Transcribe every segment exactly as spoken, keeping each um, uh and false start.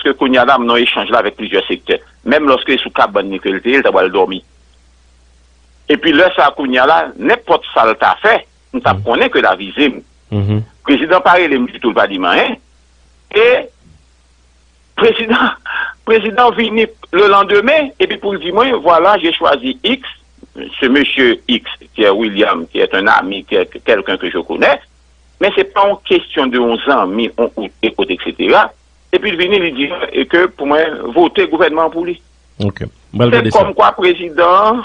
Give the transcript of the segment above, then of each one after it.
ke kounye a la, m nan echanj la avèk plizyè sektè. Menm lòske e sou kabann li ke l te ye, l ta pral dòmi. Epi lè sa a, kounye a la, nenpòt sa l ta fè, m t ap konnen ke l a vize m. Prezidan pa rele m ditou, l pa di m anyen. E prezidan, prezidan vini le lendemain, epi pou l di mwen, voilà, j'ai choisi X, ce monsieur X, qui est William, qui est un ami, qui est quelqu'un que je connais, mais c'est pas une question de un ami, un ou, et autres, et cetera. Epi l vini, li di mwen, e ke pou mwen vote gouvènman an pou li. Ok. M pral Se gade sa. Kòmkwa prezidan an,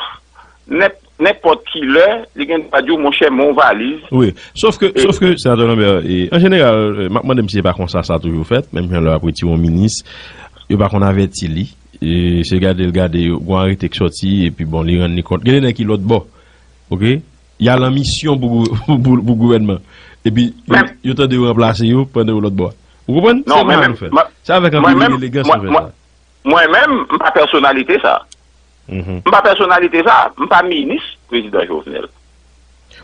nenp- nenpòt ki lè, li gen dwa di w, monchè, men yon valiz. Wi. Sof ke, sof ke, Senatè Lambert, e, an jeneral, e, m ap mande m si se pa konsa sa toujou fèt, menm jan lè y ap retire yon minis, yo pa konn avèti li. E, se gade l gade, yo, gon arete k sòti, epi bon, li rann li kont. Gen de nèg ki lòt bò. Ok? Y al an misyon pou, pou, pou, pou gouvènman. Epi, yo, yo tande yo ranplase yo pandan yo lòt bò. Ou konprann? Se konsa yo fè. Se avèk anpil elegans yo fè sa. Mwen menm, m pa pèsonalite sa. M pa pèsonalite sa, m pa minis prezidan Jovenel.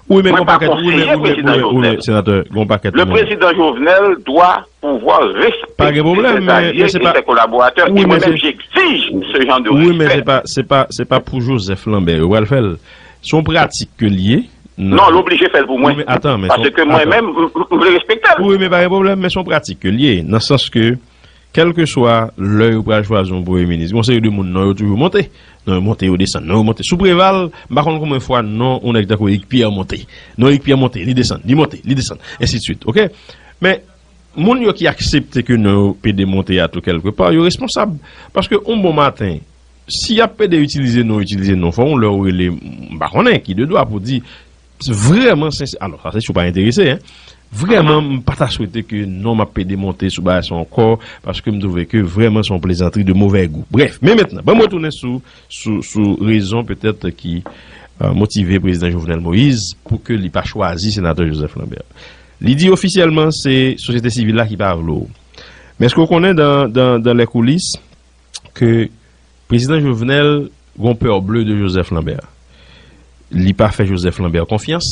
Wi, men gon pakèt, wi, men, wi, men, wi, men, wi, men, senatè, gon pakèt moun. Le président Jovenel doit pouvoir respecter ses alliés et ses collaborateurs. E mwen menm, j'exige ce genre de respect. Wi, men se pa, se pa, se pa pou Joseph Lambert yo pral fè l. Se yon pratik ke l ye. Non, l oblije fè l pou mwen. Wi, men atan, men se yon, paske mwen menm, m, m, m vle respekte l. Wi, men pa gen pwoblèm, men se yon pratik ke l ye. Nan sans ke Kèlkeswa lè yo pral chwazi yon premye minis, gon seri de moun, non yo toujou monte. Non yo monte, yo desann, non yo monte. Sou Preval, m pa konn konbyen fwa non yon nèg tankou Eric Pierre monte. Non Eric Pierre monte, li desann, li monte, li desann, ensidswit, oke? Men, moun yo ki aksepte ke non yo pede monte a tou kèlkepa, yo responsab. Paske yon bon maten, si y ap pede itilize non, itilize non, fò yon lè ou rele, m pa konnen, ki de dwa pou di, vrèman sensè, alò, sa se si w pa enterese, en. Vrèman, m pa ta swete ke non m ap pede monte sou bagay sa ankò, paske m twouve ke vrèman se yon plezantri de movè gou. Brèf, men mentnan, ban m retounen sou, sou, sou rezon petèt ki, euh, motive prezidan Jovenel Moïse pou ke li pa chwazi senatè Joseph Lambert. Li di ofisyèlman se sosyete sivil la ki pa vle w. Men èske w konnen dan, dan, dan lè koulis, ke prezidan Jovenel gon peur bleue de Joseph Lambert. Li pa fè Joseph Lambert konfyans,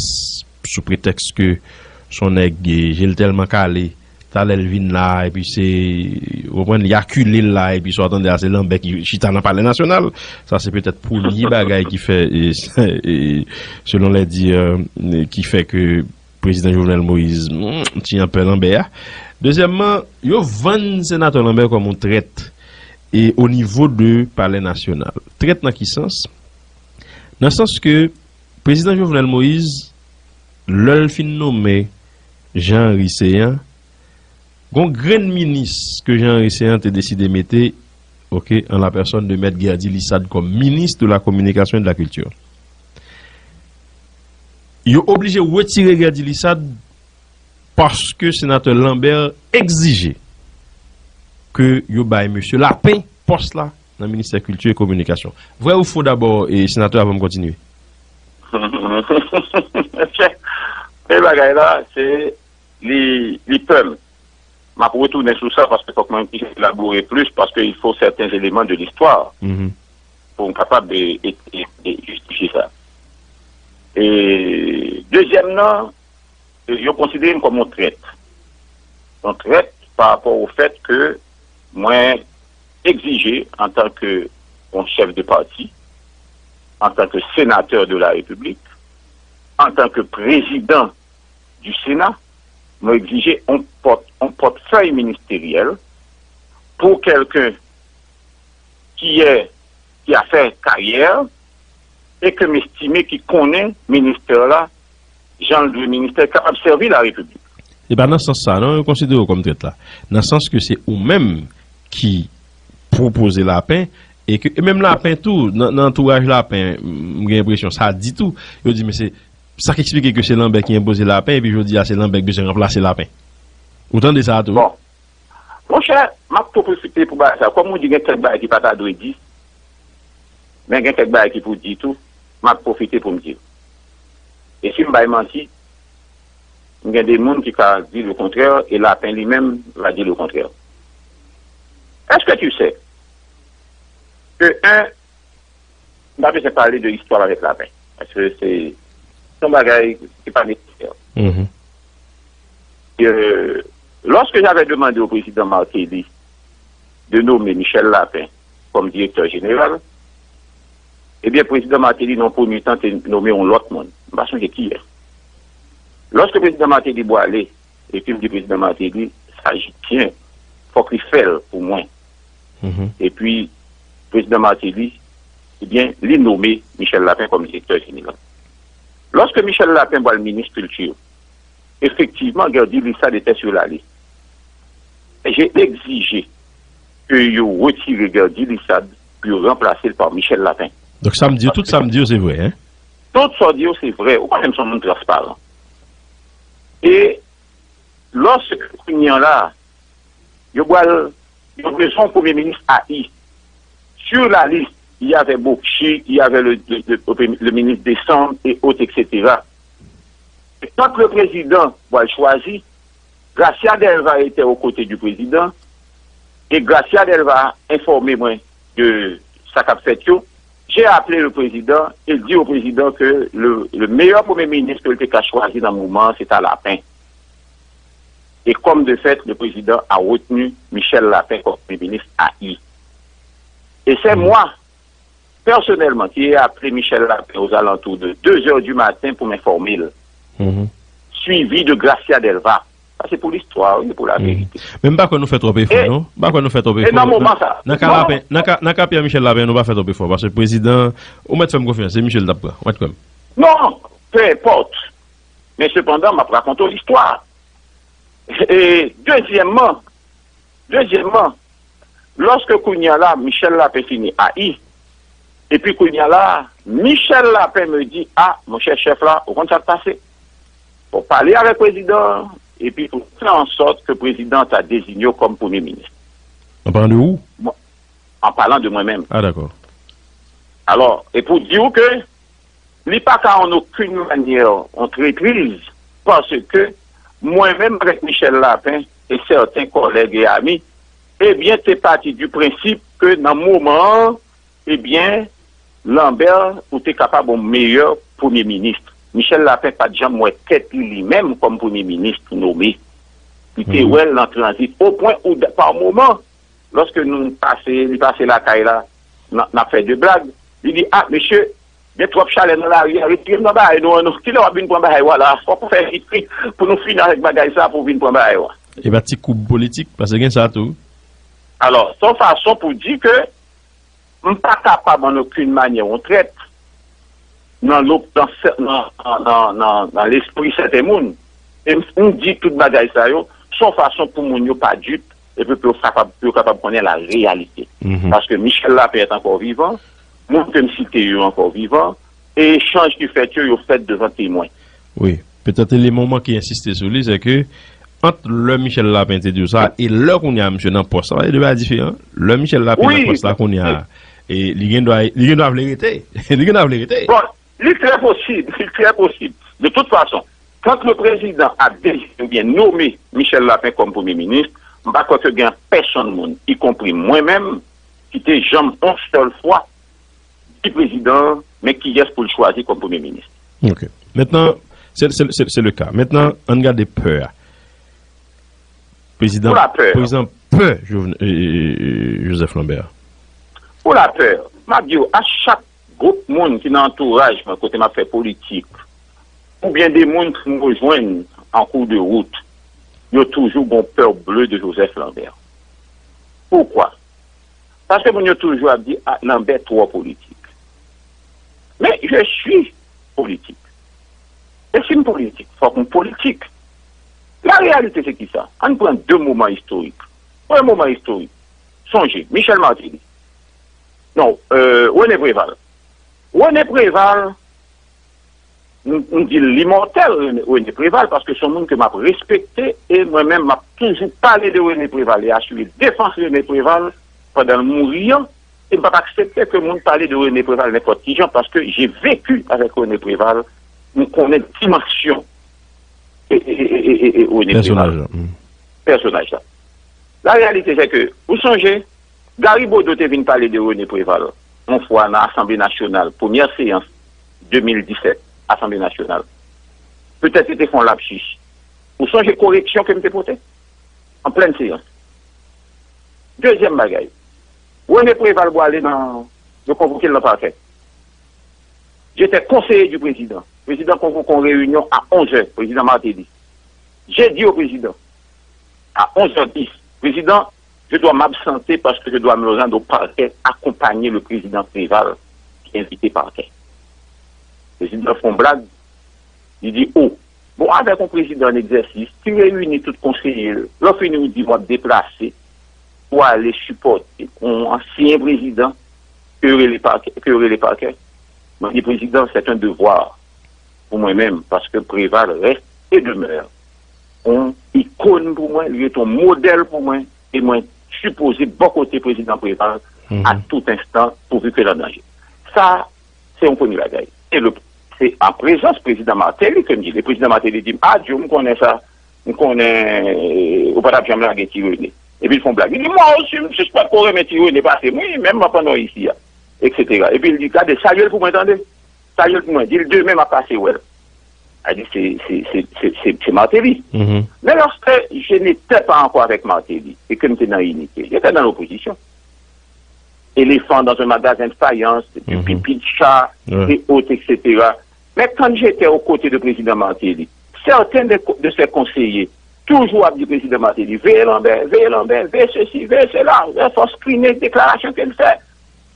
sou pretèks ke se yon nèg, e, je l tèlman kale, talè l vin la, epi se, ou konprann, li akile l la, epi sa w tande a, se Lambert ki chita nan Palè Nasyonal. Sa se petèt premye bagay ki fè, e, e, selon les dires, e, ki fè ke prezidan Jovenel Moïse, mm, ti an pè Lambert a. Dezyèmman, yo vann senatè Lambert kòm yon trèt e o nivo de Palè Nasyonal. Trèt nan ki sans? Nan sans ke prezidan Jovenel Moïse, lè l fin nonmen Jean Henry Céant, gon grenn minis ke Jean Henry Céant te deside mete, oke, en la personne de Maître Guerdy Lissade comme ministre de la Communication et de la Culture. Yo oblije retire Guerdy Lissade paske senatè Lambert egzije ke yo bay mesye Lapin pòs la nan ministè kilti e kominikasyon. Vrè ou fo dabò, e, senatè, avan m kontinye? Mesye, men bagay la, se li, li pè m. M ap retounen sou sa paske fòk mwen elabore plis, paske il faut certains éléments de l'histoire pou m kapab, e, e, e, e jistifye sa. E dezyèm nan, e, yo konsidere m kòm yon trèt. Yon trèt pa rapò o fèt ke mwen egzije antanke yon chèf de pati, antanke senatè de la Repiblik, antanke prezidan du Sénat, mwen egzije yon pòt, yon pòtfèy ministeryèl pou kèlken ki è, ki a fè karyè e ke m estime ki konnen ministè la, jan l dwe ministè, kapab sèvi la Repiblik. E pa nan sans sa, non, yo konsidere w kòm trèt la. Nan sans ke se ou menm ki pwopoze Lapin, e ke, e menm Lapin tou, nan, nan antouraj Lapin, m gen enpresyon sa di tou, yo di, men se, sa k eksplike ke se Lambert ki enpoze Lapin, epi jodi a se Lambert k bezwen ranplase Lapin. Ou tande sa tou, wi? Bon. Monchè, m ap pwofite pou bagay sa. Kòm ou di gen kèk bagay ki pa ta dwe di, men gen kèk bagay ki pou di tou, m ap pwofite pou m di l. E si m bay manti, m gen de moun ki ka di le kontrè, e Lapin li menm va di le kontrè. Est-ce que tu sais que un M pa bezwen pale de istwa avèk Lapin, paske se, se yon bagay ki pa nesesè. Mhm. Euh, lorsque j'avais demandé au président Martelly de nonmen Michel Lapin kòm direktè jeneral, ebyen, prezidan Martelly, nan yon premye tan, te nonmen yon lòt moun. M pa sonje kiyès. Lòske prezidan Martelly pwale, epi m di prezidan Martelly, sa Jityen, fòk li fè l pou mwen. Epi, prezidan Martelly, ebyen, li nonmen Michel Lapin kòm direktè jeneral. Lòske Michel Lapin pral minis kilti, efektivman, Guerdy Lissade était sur la liste. J'ai exigé ke yo retire Guerdy Lissade pou yo ranplase l pa Michel Lapin. Donk, sa m di yo, tout sa m di yo, se vre, hein? Tout sa w di yo, se vre. Ou konnen m se yon moun transparan. E lòske kounye a la, yo pral, yo bezwen yon premye minis A I. Sur la liste, il y avait Bochri, il y avait le, le, le, le ministre Décembre et autres, et cetera. Et quand le président pral chwazi, Gracia Delva était aux côtés du président, et Gracia Delva a enfòme mwen de sa k ap fèt yo. J'ai appelé le président et dit au président que le, le meilleur premier ministre ke l te ka chwazi nan moman an, se ta Lapin. Et comme de fait, le président a retenu Michel Lapin comme premier ministre A I. Et c'est moi, personnellement, qui ai appelé Michel Lapin aux alentours de deux heures du matin pour m'informer, suivi de Gracia Delva. Sa se pou listwa, wi, pou laverite. Men m pa kwè nou fè twòp efò, non? M pa kwè nou fè twòp efò. E nan moman sa. Nan ka Lapin, nan ka, nan ka Pierre Michel Lapin, nou pa fè twòp efò. Paske prezidan, ou mèt fè m konfyans, se misye l t ap pran. Ou mèt kwè m. Non, peu importe. Men sepandan, m ap rakonte w listwa. E dezyèmman, dezyèmman, lòske kounye a la, Michel Lapin fini A I, epi kounye a la, Michel Lapin me di, a, monchè chèf la, ou konn sa k pase? Bon, pale avèk prezidan an, epi pou fè an sòt ke prezidan an ta deziye w kòm premye minis. An palan de ou? Mwen, an palan de mwen menm. A, dakò. Alò, e pou di w ke li pa ka an okenn manyè yon tretriz, paske mwen menm avèk Michel Lapin e sèten kòlèg e ami, ebyen, te pati di prensip ke nan moman an, ebyen, Lambert, ou te kapab yon meyè premye minis. Michel Lapin pa t janm wè tèt li, li menm, kòm premye minis nome. Li te wè l nan tranzit. O pwen ou, pa moman, lòske nou pase, li pase lakay la, n a, n ap fè de blag, li di, a, mesye, gen twòp chalè nan lari a, retire m nan bagay nou an, non. Kilè w ap vin pran bagay w a la? Fòk ou fè vit, wi, pou nou fini avèk bagay sa, pou w vin pran bagay w a. E pa ti koub politik, paske gen sa tou. Alò, se yon fason pou di ke m pa kapab an okenn manyè yon trèt nan lop, nan sè-, nan, nan, nan, nan, nan lespri sèten moun. E m, m di tout bagay sa yo, se yon fason pou moun yo pa dip, epi pou yo kapab, pou yo kapab konnen la réalité. Paske Michel Lapin est encore vivant, moun ke m site yo ankò vivan, e echanj ki fèt yo, yo fèt devan temwen. Wi. Petèt eleman w manke ensiste sou li, se ke ant lè Michel Lapin te di w sa e lè kounye a misye nan pòs la, se de bagay diferan. Lè Michel Lapin nan pòs la kounye a, e li gen dwa, li gen dwa vle rete. Li gen dwa vle rete. Bon, li trè posib, li trè posib. De tout fason, quand le président a désigné oubyen nome Michel Lapin kòm premye minis, m pa kwè ke gen pèsonn moun, ikonpri mwen menm, ki te janm yon sèl fwa di prezidan an men kiyès pou l chwazi kòm premye minis. Ok. Mentnan, se, se, se, se le ka. Mentnan, ann gade pè a. Prezidan, pou lapè, prezidan pè Jovenel, e, e, e, Joseph Lambert. Pou lapè, m ap di w, a chak gwoup moun ki nan antouraj mwen kote m ap fè politik, oubyen de moun ki m rejwenn an kou de wout, yo toujou gon pè ble de Joseph Lambert. Poukwa? Paske moun yo toujou ap di, a, Lambert twò politik. Men, je suis politique. E si m politik, fòk m politik. La réalité, se ki sa? Ann pran de moman istorik. Premye moman istorik. Sonje, Michel Martelly. Non, euh, René Préval. René Préval, m, m di l limòtèl, René, René Préval, paske se yon moun ke m ap respekte, e mwen menm, m ap toujou pale de René Préval e asire defans René Préval pandan l mouri an, e m p ap aksepte ke moun pale de René Préval nenpòt ki jan, paske j'ai vécu avec René Préval, m konnen dimansyon e, e, e, e, e, e René Préval. Pèsonaj la. La réalité, c'est que, ou sonje, Gary Bodeau te vin pale de René Préval, yon fwa nan Asanble Nasyonal, premyè seyans de mil disèt, Asanble Nasyonal. Petèt se te fè yon lapsis. Ou sonje koreksyon ke m te pote? An plèn seyans. Dezyèm bagay, René Préval pwale nan, yo konvoke l nan pakè. J'étais conseiller du président. Président konvoke yon reyinyon a onz è, Prézidan Martelly. J'ai dit au président, à onze heures dix, Président, je dois m'absenter parce que je dois me rendre au parquet, accompagner le président Préval qui est invité parquet. Président fè yon blag, li di, oh, bon, avèk yon prézidan an egzèsis ki reyini tout konseye l, lè w fini ou di w ap deplase pou ale sipòte yon ansyen prézidan ke yo rele pakè, ke yo rele pakè. Mwen di, Président, c'est un devoir pour moi-même, parce que Préval reste et demeure yon ikòn pou mwen, li rete yon modèl pou mwen, e mwen sipoze bò kote Prézidan Préval à tout instant, pourvu que l an danje. Sa, se yon premye bagay. E le, se an prezans Prézidan Martelly ke m di l. E Prézidan Martelly di m, ah, Joe, m konnen sa, m konnen, eh, ou pa t ap janm lage Ti René. Epi l fè yon blag. Li di, moi aussi, m sispèk ke w renmen Ti René pase m, wi, menm pandan w isi a, et cetera. Epi l di, gade, salye l pou mwen, tande. Salye l pou mwen. Di l demen m ap pase wè l. A di, se, se, se, se, se, se Martelly. Men lòske je n'étais pas encore avec Martelly, e ke m te nan inite, j'étais dans l'opposition. Éléphant dans un magasin de faïence, pipi de chat, et autres, et cetera. Mais quand j'étais aux côtés de président Martelly, certains de, de ses conseillers toujours ap di président Martelly, veye Lambert, veye Lambert, veye ceci, veye cela, veye fò skrine deklarasyon ke l fè,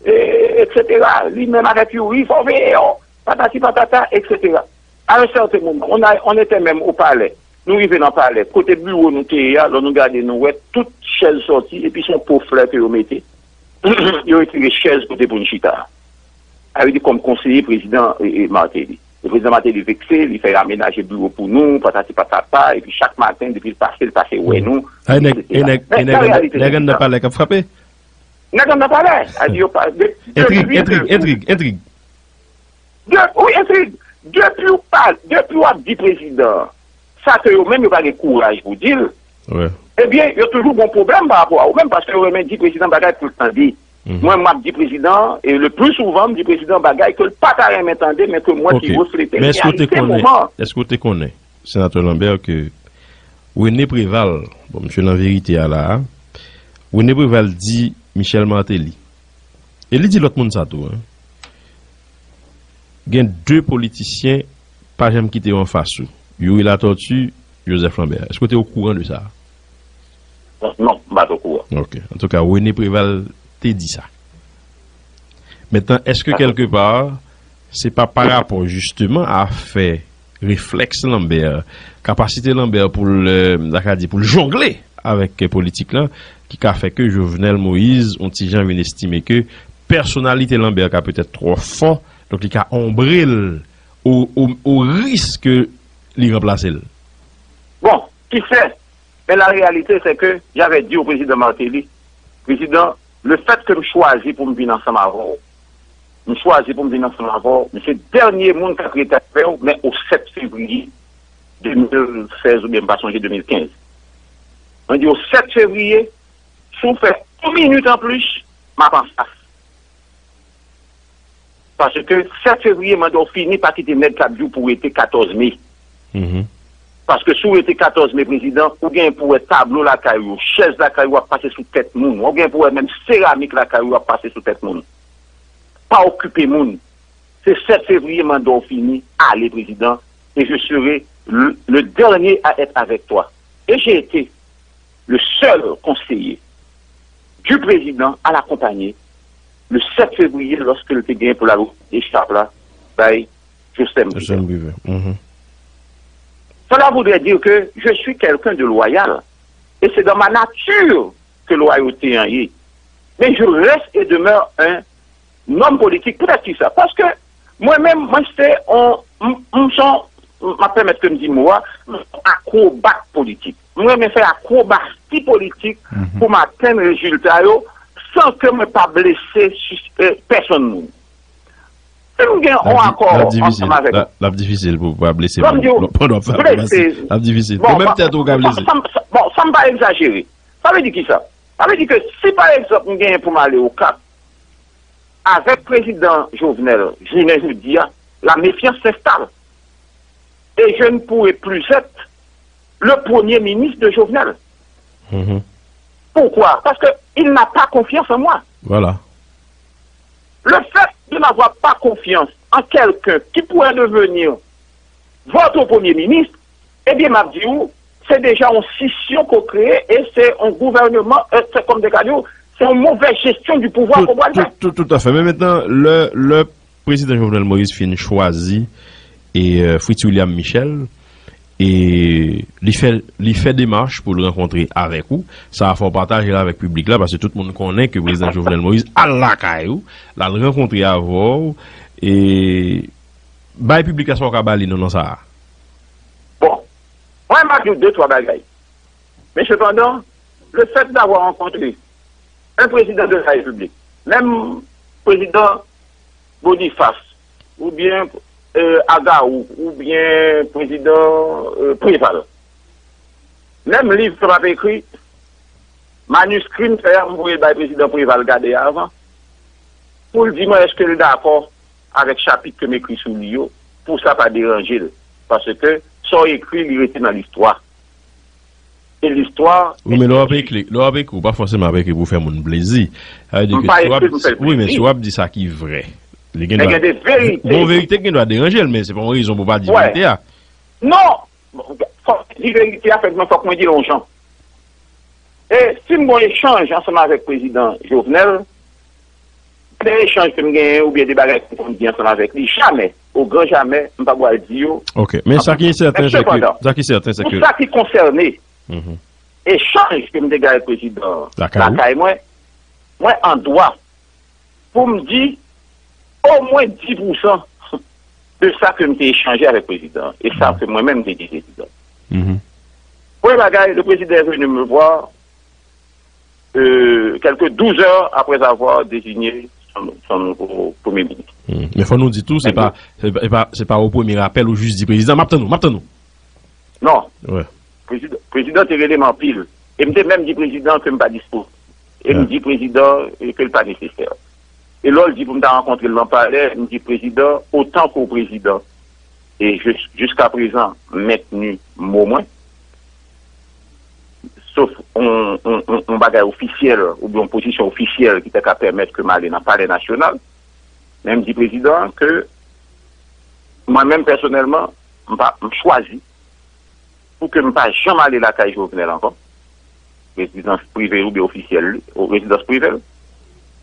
et cetera. Li menm avèk Youri, fò veye yo, patati patata, et cetera. À un certain moment, on a, on était même au palais. Nou rive nan palè, kote biwo nou te ye a, lè nou gade, nou wè tout chèz sòti, epi se yon po flè ke yo mete. Yo retire chèz kote pou n chita a. Sa vle di kòm konseye prezidan, e, e, Martelly. E prezidan Martelly vekse, li fè amenaje biwo pou nou, patati patata, epi chak maten, depi l pase, l pase wè nou, et cetera. Men nan reyalite, nèg anndan palè k ap frape. Nèg anndan palè, a di yo pa, de, entrig, entrig, entrig, entrig. De, wi, entrig. Depi w pa, depi w ap di prezidan sa ke yo menm yo pa gen kouraj pou di l, ebyen, yo toujou gon pwoblèm pa rapò a ou menm, paske yo renmen di prezidan bagay pou l tande. Mwen, m ap di prezidan, e le pli souvan, m di prezidan bagay ke l pa ta renmen tande, men ke mwen ki reflete reyalite moman an. Èske w te konnen, senatè Lambert, ke René Préval, bon, misye nan verite a la a, René Préval di Michel Martelly, e li di lòt moun sa tou, en, gen de politisyen pa janm kite yo anfas ou. Youri Latortue, Joseph Lambert. Èske w te okouran de sa? Non, m pa t okouran. Ok. Antouka, René Préval te di sa. Mentnan, èske kèlke pa, se pa pa rapò jisteman a fè reflèks Lambert, kapasite Lambert pou l, m ta ka di, pou l jongle avèk politik lan, ki ka fè ke Jovenel Moïse, on ti jan vin estime ke pèsonalite Lambert ka petèt twò fò, donk li ka onbre l o, o, o risk ke li ranplase l. Bon, ki fè, men la réalité, c'est que j'avais dit au président Martelly, Président, le fait que m chwazi pou m vin ansanm avè w, m chwazi pou m vin ansanm avè w, men se dènye moun k ap rete avè w, men o sèt fevriye de mil sèz oubyen m pa sonje de mil kenz. Mwen di, o sèt fevriye, si w fè yon minit anplis, m ap anfas. Paske sèt fevriye, manda w fini, pa kite nèg k ap di w pou w rete katòz me. Paske si w rete katòz me, prezidan, ou gen pou wè tablo lakay ou, chèz lakay ou ap pase sou tèt moun. Ou gen pou wè menm seramik lakay ou ap pase sou tèt moun. Pa okipe moun. Se sèt fevriye, manda w fini, ale, prezidan, et je serai le, le dernier à être avec toi. Et j'ai été le seul conseiller du président à l'accompagner le sèt fevriye, lòske l te gen pou l al remèt echap la bay Joslèn Privè. Cela voudrait dire que je suis quelqu'un de loyal. Et c'est dans ma nature que loyauté an ye. Mais je reste et demeure un nonm politik. Poutèt kisa? Paske mwen menm, mwen se on, m, m se on, m ap pèmèt ke m di mo a, m se on akwobat politik. Mwen renmen fè akwobasi politik pou m atenn rezilta yo san ke mwen pa blese sis-, eh, pèsonn moun. Si m gen on akò ansanm avèk ou. L ap difisil pou w pa blese moun pandan w ap fè akwobasi. L ap difisil. Bon, menm tèt ou ka blese. Bon, san m pa egzajere. Sa vle di kisa? Sa vle di ke si, pa egzanp, m genyen pou m ale Okap avèk prezidan Jovenel jounen jodi a, la méfiance s'installe. Et je ne pourrai plus être le premier ministre de Jovenel. Pourquoi? Parce que il n'a pas confiance en moi. Voilà. Le fait de n'avoir pas confiance en quelqu'un qui pourrait devenir votre premier ministre, eh bien, m'a dit, c'est déjà une scission qu'on crée et c'est un gouvernement, euh, c'est comme des gars, c'est une mauvaise gestion du pouvoir qu'on va faire. Tout, tout à fait. Men mentnan, lè, lè prezidan Jovenel Moïse fin chwazi e euh, Fritz William Michel, e li fè, li fè demach pou l rankontre avèk ou. Sa a fè w pataje l avèk piblik la, paske tout moun konnen ke prezidan Jovenel Moïse al lakay ou, l al rankontre avè w, e bay piblik la sa w ka ba li non nan sa a. Bon, mwen m ap di w de twa bagay. Men sepandan, le fait d'avoir rencontré un président de la République, menm prezidan Boniface, oubyen euh, Agaou, oubyen prezidan euh, Préval, menm liv ke m ap ekri, maniskri m fè a, m voye l bay prezidan Préval gade avan, pou l di mwen èske l dakò avèk chapit ke m ekri sou li yo, pou sa pa deranje l. Paske sa w ekri, li rete nan listwa. E listwa. Wi, men lè w ap ekri, lè w ap ekri, ou pa fòseman ap ekri pou fè moun plezi. Sa vle di ke si w ap, wi, men si w ap di sa ki vrè, li gen dwa. Gen de verite. Bon, verite gen dwa deranje l, men se pa yon rezon pou w pa di verite a. Non! Fòk di verite a, fèk mwen, fòk mwen di l yon jan. E si m gon echanj ansanm avèk prezidan Jovenel, de echanj ke m genyen oubyen de bagay ke m konn di ansanm avèk li, jamè, o gran jamè, m pa pral di yo. Ok, men sa ki sèten, se ke, sa ki sèten, se ke. Pou sa ki konsène echanj ke m te gen avèk prezidan lakay mwen, mwen an dwa pou m di omwen dis pousan de sa ke m te echanje avèk prezidan an. E sa ke mwen menm m te di prezidan. Premye bagay, le président est venu me voir euh, quelques douze heures après avoir désigné son, son nouveau premier ministre. Men fò nou di tou, se pa, se pa, se pa o premye rapèl ou jis di prezidan, m ap tann ou, m ap tann ou. Non. Prezidan, prezidan te rele m anpil. E m te menm di prezidan ke m pa dispo. E m di prezidan ke l pa nesesè. E lè l di pou m ta rankontre l nan palè, m di prezidan, otan ke w prezidan, e jiskaprezan m mentni mo mwen, sof yon bagay ofisyèl oubyen yon pozisyon ofisyèl ki ta ka pèmèt ke m ale nan palè nasyonal. Men m di prezidan an ke mwen menm pèsonèlman, m pa, m chwazi pou ke m pa janm ale lakay Jovenel ankò, rezidans prive oubyen ofisyèl li, rezidans prive l,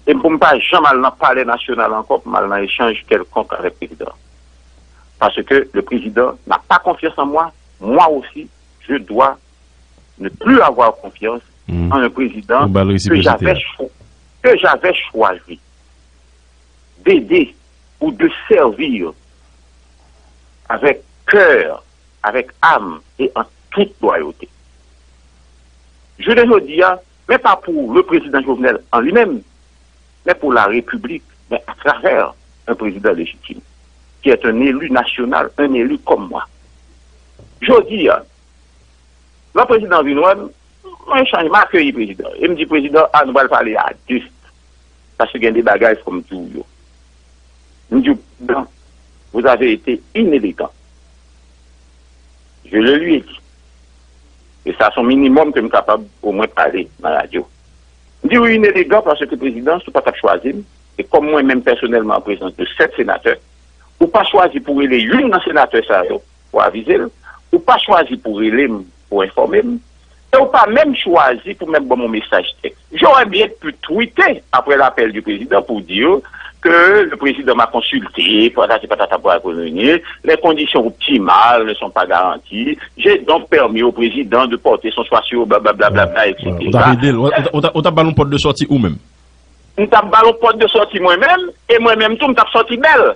e pou m pa janm al nan palè nasyonal ankò, pou m al nan echanj kèlkonk avèk prezidan an. Parce que le président n'a pas confiance en moi, moi aussi, je dois ne plus avoir confiance en un président que j'avais cho- que j'avais choisi d'aider ou de servir avec cœur, avec âme et en toute loyauté. Jounen jodi a, men pa pou le président Jovenel en lui-même, men pou la République, men à travers un président légitime, qui est un élu national, un élu comme moi. Jodi a, lè prezidan vin wè m, mwen echanj, m akeyi prezidan. E m di prezidan, a, nou pral pale a de. Paske gen de bagay fò m di w yo. M di w, prezidan, vous avez été inélégant. Je le lui ai dit. E sa se yon minimòm ke m kapab omwen pale nan radyo. M di w inelegan paske prezidan, si w pa t ap chwazi m, e kòm mwen menm pèsonèlman an prezans de sèt senatè, ou pa chwazi pou rele youn nan senatè sa yo pou avize l, ou pa chwazi pou rele m pou enfòme m, e ou pa menm chwazi pou menm ban m yon mesaj tèks. J'aurais bien pu tweeter après l'appel du président pour dire que le président m'a consulté, patati patata pour la colonie, les conditions optimales ne sont pas garanties, j'ai donc permis au président de porter son choix sur blablabla, et cetera. Ou t ap ede l, ou t ap ba l yon pòt de sòti ou menm. M t ap ba l yon pòt de sòti mwen menm, e mwen menm tou m t ap sòti bèl.